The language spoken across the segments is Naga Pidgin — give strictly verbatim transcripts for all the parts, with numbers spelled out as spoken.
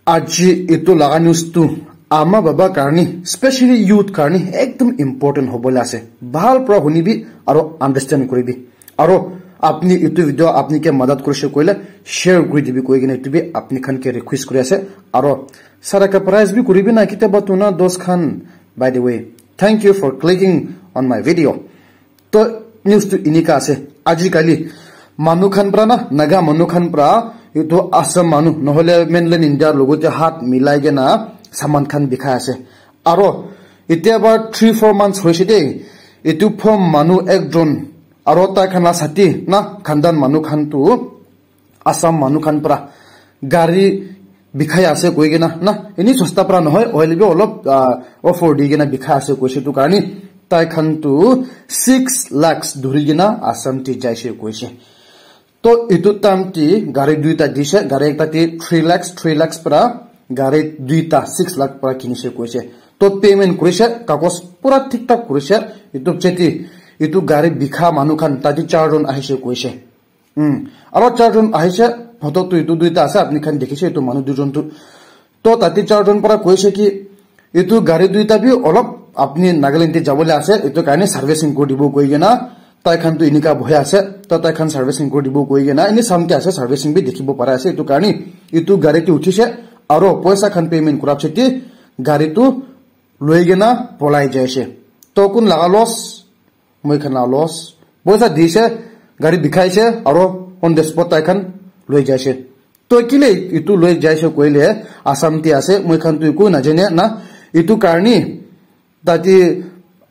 Aji itu laga news tu ama baba karni, specially youth karni ekdum important hobole ase. Bhal pra hunibi aro understand kuribi. Aro apni itu video apni ke madat kurise koile share kuri dibi koi kena itu bi apni khan ke request kuri ase. Aro sara ka price bi kuribi na, kitiaba tu na dos khan. By the way, thank you for clicking on my video. To news tu inika ase. Ajikali manu khan pra na, Naga manu khan pra, itu Assam manu, nohole mainland India logote hat milai kena saman khan bikhai ase. Aro itiaba three four months hoise de, itu phom manu ekjon, aro tai khan la sati na, khandan manu khan tu Assam manu khan pra gari bikhai ase koi kena na, ini sosta pra nohoi, hoile bi olop, ah, offer di kena bikhai ase koise tu karni, tai khan tu six lakhs dhuri kena Assam ti jaise koise. To itu time ti gari duita dise, gari ekta ti three lakhs, three lakhs pra gari duita six lakh pra kinise koise. To payment kurise, kagos pura thik thak kurise, itu cheti, itu gari bikha manu khan tati charjon ahise koise. Hmm. Aro charjon ahise, photo tu itu duita ase, apni khan dekhise itu manu dujon tu. To tati charjon para koise ki, itu gari duita bi olop apni Nagaland te jabole ase, itu karne servicing kuri dibo koi kena, tai khan tu inika bohe ase, to tai khan servicing kuri dibo koi kena, ini samte ase, servicing bi dikhibo para ase, itu karne itu gari te uthise, aro poisa khan payment kura pichete gari tu loi kena polai jaise. To kun laga loss? Moi khan la loss. Poisa dise, gari bikhaise, aro on the spot tai khan loi jaise. To kile itu loi jaise koile, Assam te ase, moi khan tu eku najane na, itu karni, tati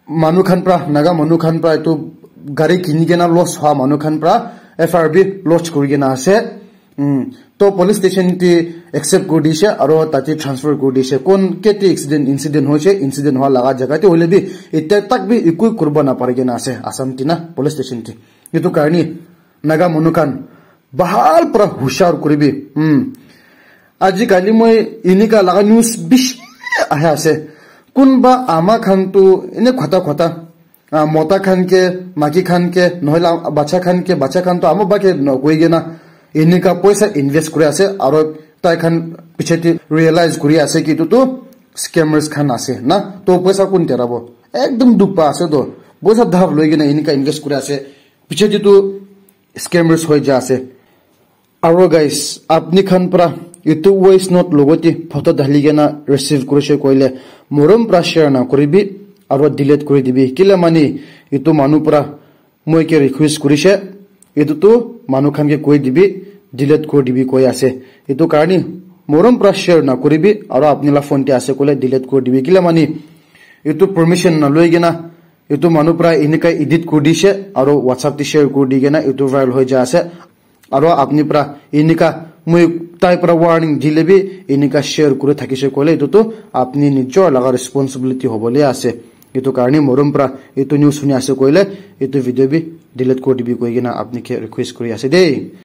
manu khan pra, Naga manu khan pra, itu gari kini kena loss hoa manu khan pra, F I R bi lodge kuri kena ase. Hmm. To police station te accept kuri dise, aro tate transfer kuri dise. Kon kete accident, incident hoise, incident hoa laga jaga te hoile bi, ite tak bi ekoi kurba na pari kena ase, Assam Tina police station te. Itu karni, Naga manu khan, bahal pra hushar kuribi. Hmm. Ajikali moi inika laga news bishi ahe ase. Kunba ama khan tu ene khota khota, ah, mota khan ke, maki khan ke, nohoile bacha khan ke, bacha khan to ama ba ke no koi kena, enika poisa invest kuri ase, aro tai khan pichete realize kuri ase ki etu tu scammers khan ase na, to poisa kun terabo? Ekdom dukh pa ase to, poisa dhar loi kena enika invest kuri ase, pichete tu scammers hoi ja ase. Aro guys, apni khan pra etu voice note logote photo dhali kena receive kurise koile, morom pra share na kuribi, aro delete kuri dibi. Kile mani etu manu pra moi ke request kurise, etu tu manu khan ke koi dibi, delete kuri dibi koi ase. Etu karni morom pra share na kuribi, aro apni la phone te ase koile delete kuri dibi. Kile mani etu permission na loi kena, etu manu pra enika edit kuri dise, aro WhatsApp te share kuri di kena etu viral hoi ja ase. Aro apni pra enika moi tai pra warning dile bi enika share kuri thakise koile etu tu apni nijor laga responsibility hobole ase. Etu karni morom pra etu news huni ase koile etu video bi delete kuri dibi koi kena apni ke request kuri ase de.